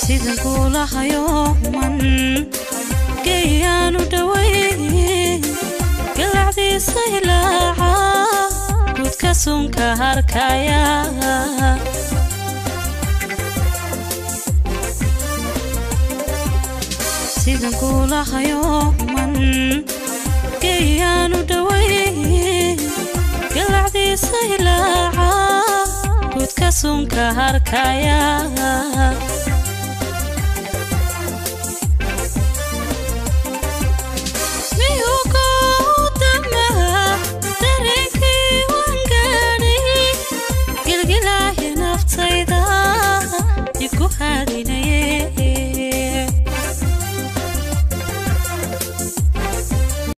Sidan kuulahayo man geeyaanu dhawayn, galacdiisa ilaaca gudka sunka harkaya. Sidan kuulahayo man geeyaanu dhawayn, galacdiisa ilaaca gudka sunka harkaya.